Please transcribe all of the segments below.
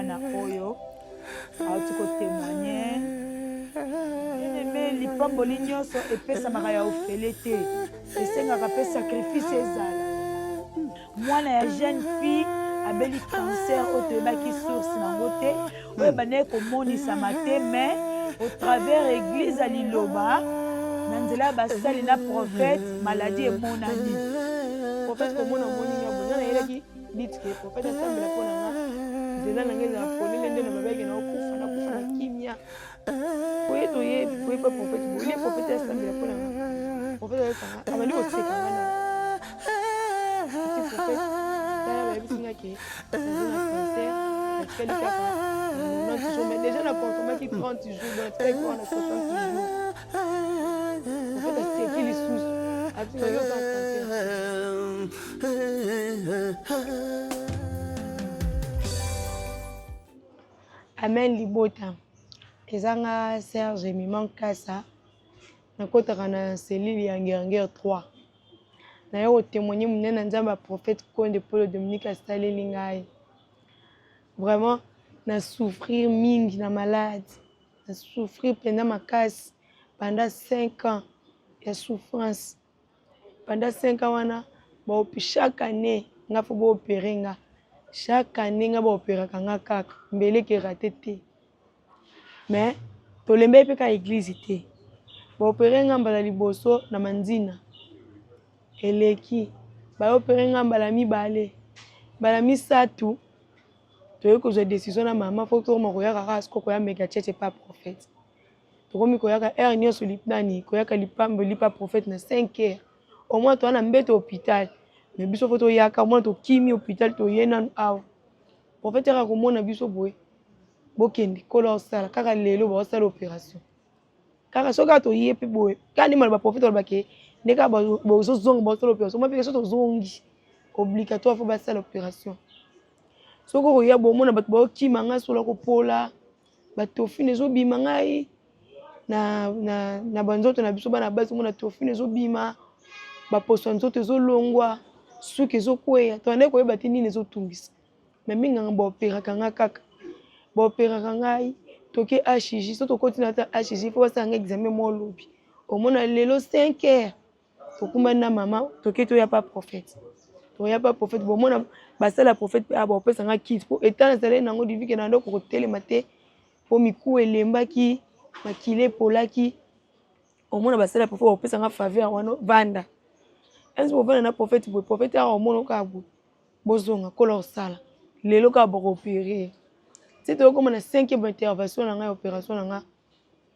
Mwana oyo auti kotemoigne bien-aime, lipamboli nyonso epesamaka ya ofele te, esengaka mpe sacrifice ezala. Mwana ya jeune fille abeli cancer oyo toyebaki source nango te, oyo ebandaki komonisama te, mais au travers église ya liloba na nzela ya basali na prophète, maladie emonani. Prophète komona omoni nga boye, nga nayelaki dit que prophète asambela mpo na nga, nzela na nga ezala polele, nde na babaki na okufa, nakufa na kimia. Boye toye boye pa prophète, boye le prophète asambela mpo na nga, prophète ayokanga abandi koseka nga na petit prophète. Tala, bayebisi nga ke naza na cancer, natikali kaka na 90 jours, mais déjà na consommaki 30 jours, donc natikali kaka na 60 jours. Prophète aseki lisusu, abisi nga: yo oza na cancer. Amen. Libota, eza nga Serge Mima Nkasa, nakotaka na cellule ya Ngernger 3. Naye kotémoigne monene na Nzambe ya prophète Konde Polo Dominique asaleli ngai. Vraiment na souffrir mingi na malade, na souffrir mpenza makasi pendant 5 ans ya souffrance. Pendant 5 ans wana baopi, chaque année nga fo baopere nga, chaque année nga baoperaka nga kaka, mbeleke rate te. Mais tolembaki mpe kaka église te. Baopere nga mbala liboso na Mandina, eleki baopere nga mbala mibale, mbala misato toyei kozwa décision na mama, fo tokoma koyaka kaka siko koya mega church epa prophète. Tokomi koyaka heure nyonso, nani koyaka lipamboli pa prophète na 5 heures. Au moins toza na mbeto hôpital, mais biso fo toyaka mwana, tokimi hôpital, toye nanu awa. Prophète yaka komona biso boye: bokende, kola osala kaka lelo, baosala opération kaka. Soki kaka toye mpe boye, kaka nde maloba prophète alobake, nde kaka bozozonga, baosala opération. Mwa mpe so tozongi, obligatoire fo basala opération. Soki okoya, bomona bato baokima ngai, sola kopola, batofine ezobima ngai na banzoto na biso bana basi. Omona tofine ezobima, baposo ya nzoto ezolongwa, suki ezokweya, tobandaki koyeba te nini ezotungisa. Me minganga baoperaka nga kaka, baoperaka ngai. Toke HJ, so tokoti na ta HJ, fo basala nga examen mwa olobi. Omona lelo 5 heures tokumbani na mama, toke toya pa prophète. Toya pa prophète, bomona basala prophète mpe baopesa nga kit, mpo eta nazalaki nango divike na ndoko kotelema te, mpo mikuwa elembaki, makila epolaki. Omona basala prophète baopesa nga faveur wana, vanda esi bovanda na prophète boye. Prophète aka omona kaka boye: bozonga, kola osala lelo kaka, bakoopere. Ti toyokoma na cinquième intervention na ngai, opération na nga,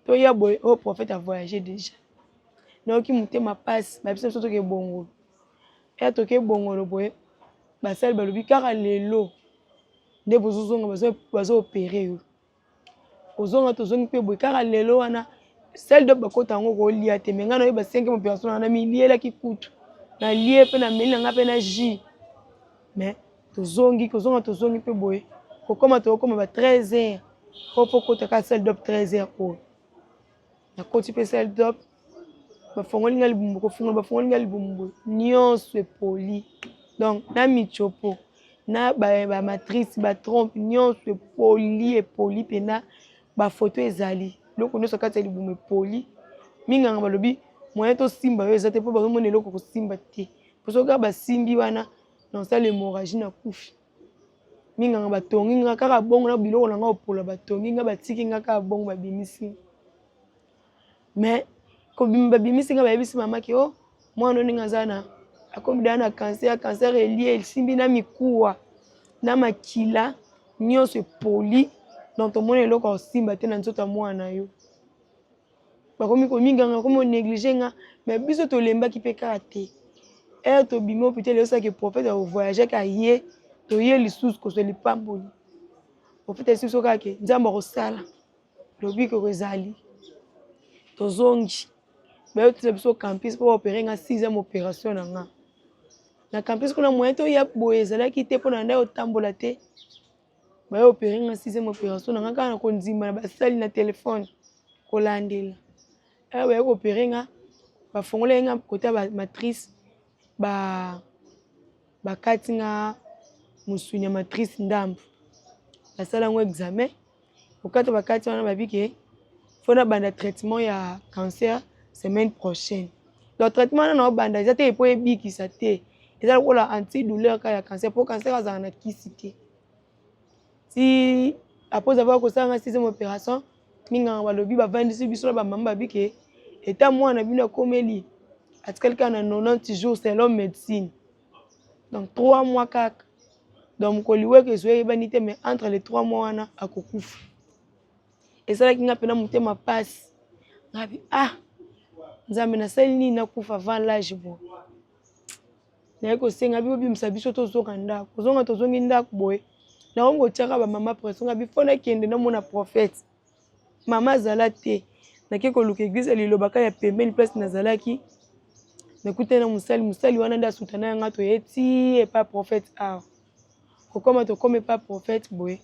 toya boye, oyo prophète avoyage déjà. Nayoki motema mpasi. Babisa biso toke Bongolo, eya toke Bongolo boye, basali balobi kaka lelo nde bozozonga, bazoopere yo. Kozonga tozongi mpe boye, kaka lelo wana salle d'op bakota yango kolia te. Me ngai nayoba cinquième opération na milielaki kutu, nalie mpe nameli na ngai mpe na jus. Mais tozongi, kozonga tozongi mpe boye, kokoma tokokoma ba 13 heures, po kota kaka salle d'op 13 heures oyo. Nakoti mpe salle d'op, bafongoli ngai libumu, kofongola bafongoli ngai libumu boye, nyonso epoli. Donc na mitiopo na bamatrice, batrompe, nyonso epoli, epoli mpena. Bafoto ezali, biloko nyonso kati ya libumu epoli. Minganga balobi moyen tosimba yo eza te, mpo bazomona eloko kosimba te, po soki kaka basimbi wana, nasala hémorragie, nakufi. Minganga batongi nga kaka bongo na biloko na nga opola, batongi nga, batiki nga kaka bongo, babimisi. Mais kobima, babimisi nga, bayebisi mama ke o mwana ndenge aza na akomi daa na cancer, cancer elie, esimbi na mikuwa na makila, nyonso epoli. Donc tomoni eloko ya kosimba te na nzoto ya mwana yo. Bakomi kominganga, bakomi konéglige nga. Mais biso tolembaki mpe kaka te. Ere tobimi hôpital, eyosalaki prophète akovoyage ka ye, toye lisusu kozwa lipamboli. Prophète ayebisi biso kaka ke Nzambe akosala, lobiko ezali. Tozongi, bayotisa biso campus mpo baopere nga sixième opération na nga. Na campus kuna, moyen toya boye ezalaki te, mpo na ngai otambola te. Baye opere nga sixième opération na nga kaka na kondima na basali na telefone kolandela. Aya baye koopere nga, bafongolaki nga kota bamatrice, bakati nga mosuni ya matrice ndambu. Basala yango examen, kokata bakati wana, babi ke faut nabanda traitement ya cancer semaine prochaine. Donc traitement wana naobanda eza te po ebikisa te, eza lokola antidouleur kaka ya cancer, po cancer azala na kisi te. Ti après avoir kosala nga sixième opération, minganga balobi, bavandisi biso na bamama, babi ke eta mwana bino akomeli, atikali kaka na 90 jours selon médecine, donc 3 mois kaka. Donc mokoli weke ezwa eyebani te, mais entre les 3 mois wana akokufa. Esalaki nga mpena motema pasi. Ngabi: "Ah Nzambe, nasali nini nakufa avant l'âge?" Boye naye kosenga bi bobimisa biso, tozonga ndako. Kozonga, tozongi ndako boye, nakongi kotiaka bamama pression. Ngabi faut nakende namona prophète. Mama azala te, nake koluka église ya Liloba ya pembeni place nazalaki. Nakutani na mosali, mosali wana nde asutana yanga, toye ti epa prophète. Awa kokoma, tokóma epa prophète boye,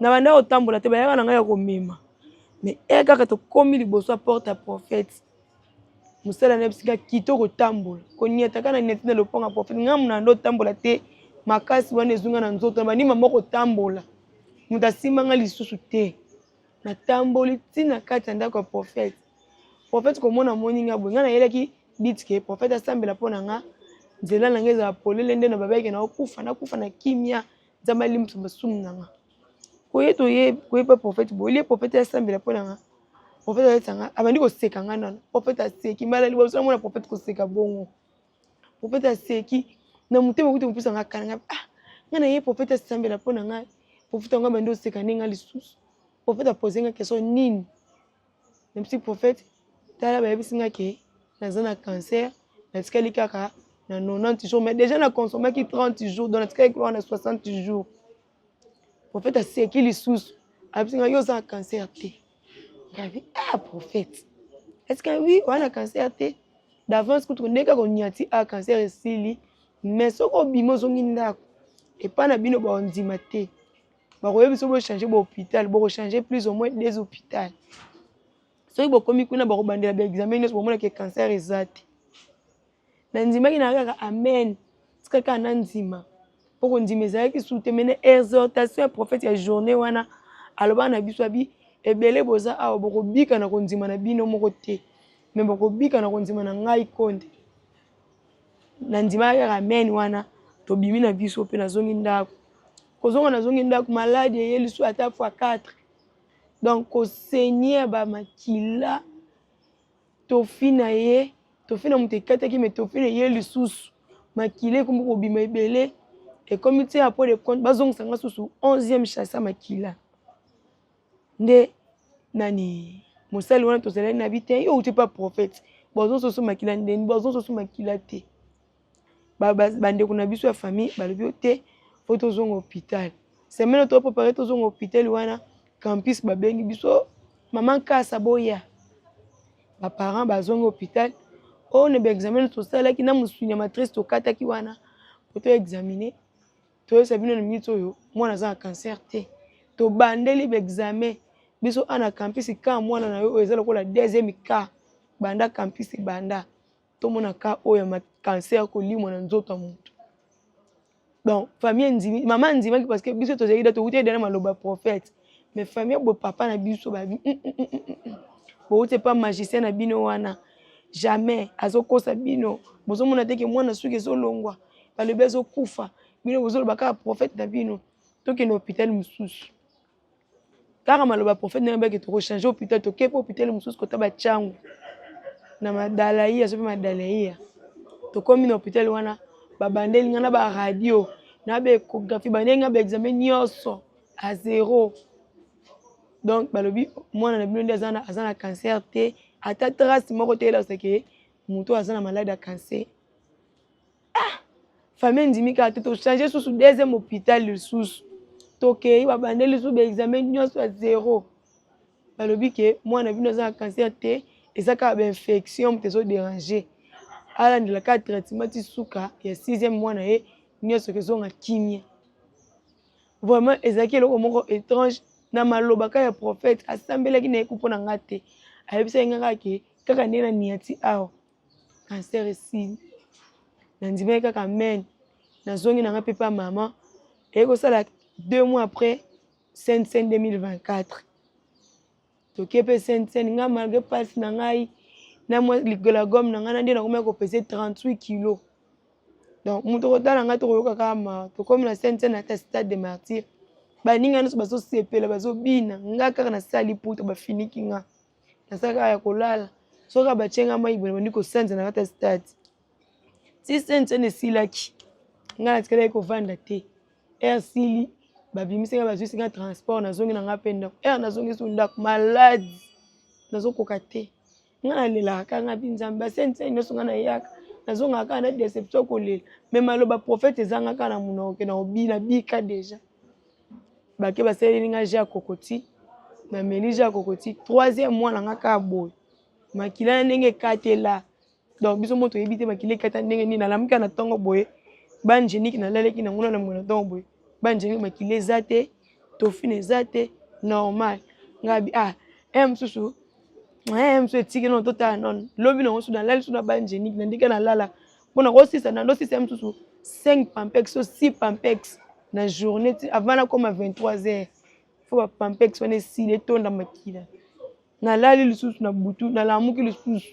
na banda kotambola te, bayaka na ngai ya komema. Mais e kaka tokómi liboso ya porte ya prophète, mosala na bisika kito kotambola, koniataka na niati na lopango ya prophète. Ngai mona nde otambola te, makasi wana ezunga na nzoto na bandima moko kotambola, moto asimbanga lisusu te. Natamboli ntina kati ya ndako ya prophète. Prophète komona moninga boye, ngai nayelaki but ke prophète asambela mpo na nga, nzela na ngai ezala polele, nde na babaki na okufa, nakufa na kimia, Nzambe alimbisa masumu na nga. Koye toye koyeba prophète boye, lie prophète asambela mpo na nga, prophète ayebisa nga, abandi koseka nga nano. Prophète aseki mbala liboso namona prophète koseka bongo. Prophète aseki na motema kutu kopesa nga kala. Nga: "Ah, nga na ye prophète asambela mpo na ngai, prophète yango abandi oseka ndenge." Lisusu prophète apose nga question: "Nini?" Nayebisi prophète: "Tala, bayebisi nga ke naza na cancer, natikali kaka na 90 jours, mais déjà na consommaki 30 jours, donc natikali kaka na 60 jours." Prophète aseki lisusu, ayebisi nga: "Yo oza na cancer te." Ngabi: "Ah prophète, est ce que oui, oza na cancer te d'avance kutu nde kaka oniati a cancer esili, mais soki obimi, ozongi ndako epai na bino, baondima te, bakoyebi so bochange bahôpital, bokochange plus ou moins deux hôpital. Soki bokomi kuna, bakobandela baexamen nyonso, bomonaka cancer eza te." Nandimaki na kaka amen, tika kaka na ndima, mpo kondima ezalaki su te. Mene exhortation ya prophète ya journée wana, alobaka na biso, abi: "Ebele boza awa, bokobika na kondima na bino moko te, mais bokobika na kondima na ngai konde." Nandimaki kaka amen wana, tobimi na biso mpe nazongi ndako. Kozonga, nazongi ndako, maladie eye lisusu ata fois 4, donc kosaigner bamakila. Tofi na ye, tofi na moto ekataki, mais tofi na ye lisusu, makila ekomi kobima ebele, ekomi ti ya po de compte bazongisa nga susu 11e chasse ya makila. Nde nani mosali wana tozalaki na bi te: "Yo outi pa prophète, bazonsoso makila ndeni, bazonsoso makila te." Bandeko na biso ya famille balobi yo te, faut tozonga hôpital. Semaine toprépare tozonga hôpital wana, campus babengi biso: "Mama Nkasa, boya." Baparent bazongi hôpital oyo na baexamen tosalaki na mosuni ya matrice tokataki wana po toexamine, toyebisa bino na minute oyo mwana aza na cancer te. Tobandeli baexamen biso ana campus ka mwana na yo oyo eza lokola deuxième cas banda campus banda tomona ka oyo ya cancer kolimwa na nzoto ya motu. Donc famille endimi, mama andimaki, parce que biso tozalaki da towuti eda na maloba prophète. Mais famille boye, papa na biso babi: "Bowuti epa magicien na bino wana, jamais, azokosa bino. Bozomona teke mwana soki ezolongwa, balobi azokufa, bino bozoloba kaka prophète na bino. Tokende hôpital mosusu." Kaka maloba prophète ndenge bake, tokochange hôpital, toke mpe hôpital mosusu kota batiango na madalaia, so mpe madalaia. Tokomi na hôpital wana, babandeli nga na baradio na baéchographie, bandeli nga baexamen nyonso à zéro. Donc balobi mwana na bino nde aza na cancer te, ata trace moko te elakisake moto aza na maladie ya cancer. Ah, famille endimi kaka te. Tochange susu deuxième hôpital lisusu, tokei, babandeli lisusu baexamen nyonso ya zéro. Balobi ke mwana bino aza na cancer te, eza kaka bainfection moto ezoderange, alandela kaka traitement ti suka ya sixième mwana ye nyonso kezonga kimia. Vraiment ezalaki eloko moko étrange. Na maloba kaka ya prophète, asambelaki na ye ku mpo na nga te, ayebisaki nga kaka ke kaka nde na niati awa cancer esili. Nandimaki kaka amen, nazongi na nga mpe pa mama. Eye kosala 2 mois après, Sainte Seine 2024. Toke mpe Sainte Seine, ngai malgré mpasi na ngai na mwa la gomme na ngai na nde nakomaki kopese 38 kilo. Donc moto akotala ngai tokoyoka kaka mawa. Tokomi na Sainte Seine ata stade de martyr, baninga nyonso bazosepela bazobina, ngai kaka nasala liputa bafiniki nga, nasala kaka ya kolala. Soki kaka batie ngai mai boye nabandi kosanza na kati ya stade. Ti Sainte Seine esilaki, ngai natikalaki kovanda te. Heure sili babimisi ngai, bazwisi ngai transport, nazongi na ngai mpe ndako. Heure nazongi su ndako malade, nazokoka te. Ngai nalelaka kaka ngai bi Nzambe, ba Sainte Seine nyonso ngai nayaka nazongaka kaka na deception kolela, mais maloba prophète ezanga kaka na monoko ke na bika deja. Bake basaleli ngai jus ya kokoti, nameli jus ya kokoti troisième mois na ngai kaka boye, makila na ndenge ekatela. Donc biso moko toyebi te makila ekata ndenge nini. Nalamuki na ntongo boye, banjeniki nalalaki nango na na ntongo boye, banjeniki makila eza te, tofine eza te, normal. Ngai bi ah un mosusu un mosusu etiki nono totala nono lobi nango mosusu nalali mosusu na banjeniki na ndenge nalala mpona kosisa na ndosisa mosusu 5 pampex o 6 pampex na journée ti avant nakoma 23 heures, fo ba pampex wana esili etonda makila. Nalali lisusu na butu, nalamuki lisusu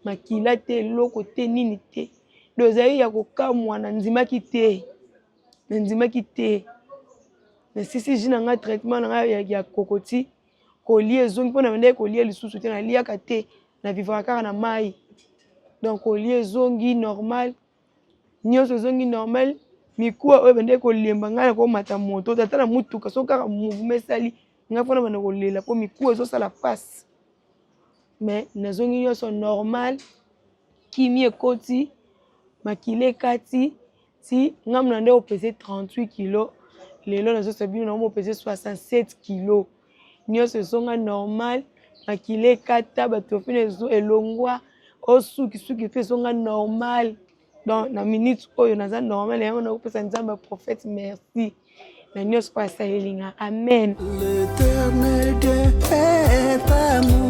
makila te, eloko te, nini te. Donc ezali ya kokamwa, nandimaki te, nandimaki te. Nasisi jus na ngai, traitement na ngai ya, ya kokoti, kolia ezongi mpo na bandaki kolia lisusu te, naliaka te, na vivaka kaka na mai. Donc kolia ezongi normal, nyonso ezongi normal. Mikuwa oyo ebandaki kolemba ngai na komata moto, ata na motuka soki kaka mouvement esali ngai mpona banda kolela mpo mikuwa ezosala mpasi. Mais nazongi nyonso normal, kimia ekoti, makila ekati ti ngai na nde opese 38 kilo, lelo nazosa bino nango opese 67 kilo. Nyonso ezonga normal, makila ekata, batofine elongwa, osukisuki mpe ezonga normal. Donc na minute oyo naza normal, yango nakopesa Nzambe ya prophète merci na nyonso oyo asaleli nga. Amen. L'Éternel Dieu est amour.